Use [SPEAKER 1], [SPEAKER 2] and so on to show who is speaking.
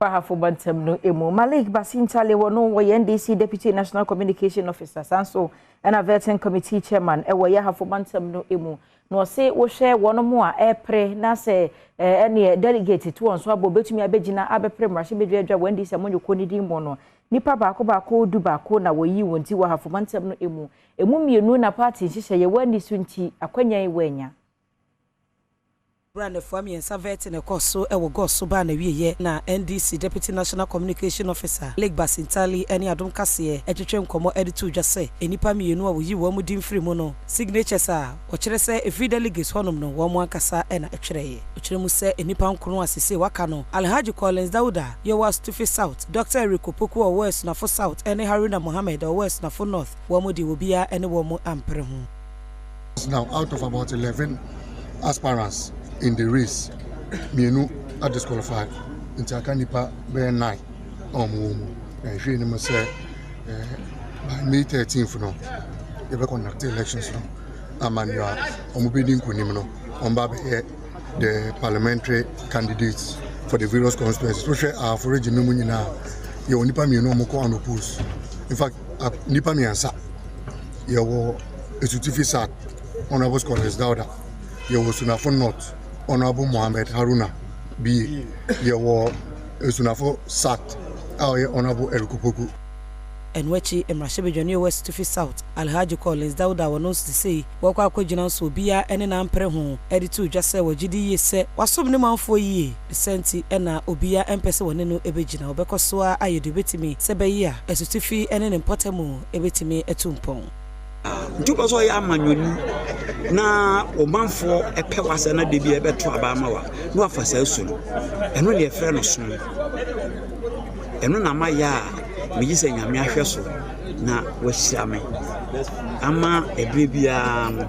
[SPEAKER 1] Ahafo mantam no emu. Malik Basintale wɔ no wɔyɛ NDC Deputy National Communication Officer, san so ɛna Vetting Committee Chairman ɛwɔ yɛ Ahafo mantam no emu, na ɔse wohwɛ wɔn mu a ɛpere na sɛ ɛneɛ delegate to wɔn so abɔ obetumi abɛgyina abɛpere mmarahyɛbadwa wɔ NDC amanyɔkuo ne din mu no, nipa baako baako 11 na wɔyi wɔn ti wɔ Ahafo mantam no emu. Emu mmienu na party nhyehyɛ yɛ wɔn ani so nti akwannya yi wɔanya.
[SPEAKER 2] Berɛ a nnafua 3 vetting ɛkɔɔ so wɔ Goaso baa n'awieeɛ na NDC Deputy National Communication Officer, Lake Basintale ne Adom Kaseɛ twetwe nkɔmmɔ de too dwa sɛ nnipa mmienu a wɔyii wɔn din firii mu no, signatures a wɔkyerɛ sɛ ɛfiri delegates hɔnom no, wɔn ankasa na ɛtwerɛeɛ. Ɔkyerɛ mu sɛ nnipa nkron a seesei wɔaka no, Alhaji Collins Dauda, yɛwɔ Asutifi South, Dr. Eric Opoku a ɔwɔ Asunafo South ne Haruna Mohammed a ɔwɔ Asunafo North, wɔn deɛ obiara ne wɔn ampere ho.
[SPEAKER 3] Now, out of about 11 aspirants in the race, mmienu are disqualified, nti aka nipa bɛyɛ nine a wɔn wɔ mu. Na nhwɛ anim sɛ by May 13th no, yɛbɛ conduct elections no ama nea wɔn bɛdi nkunim no, wɔn ba bɛyɛ the parliamentary candidates for the various constituencies. Wohwɛ Ahafo Region no mu nyinaa, yɛwɔ nipa mmienu a wɔkɔ unopposed. In fact, nipa mmiɛnsa. Yɛwɔ Esutifi South, Honourable Collins Dauda. Yɛwɔ Sunafo North, Honourable Mohammed Haruna Bie. Yɛwɔ Esunafo South a ɔyɛ Honourable Eric Opoku.
[SPEAKER 2] Ɛno akyi, mmarahyɛbadwani a ɔwɔ Asutifi South, Alhaji Collins Dauda, a ɔno nso seesei wɔkɔ akɔgyina nso obiara ne n'ampere ho de too dwa sɛ wɔgye di yie sɛ wasom ne manfoɔ yie, ne saa nti na obiara mpɛ sɛ wɔne no bɛgyina. Wɔbɛkɔ so ara ayɛ deɛ obɛtumi sɛ ɛbɛyɛ a Asutifi ne ne mpɔtamu bɛtumi atu mpɔn.
[SPEAKER 4] Nti wopɛ sɛ ɔyɛ amanyɔni na ɔmanfoɔ pɛ w'asɛm na da bi ɛbɛto aba ama wa na wafa saa su no, ɛno ne yɛfrɛ no som. Ɛno na mayɛ a megye sɛ Nyame ahwɛ so na wahyira me ama ɛberɛ biara no.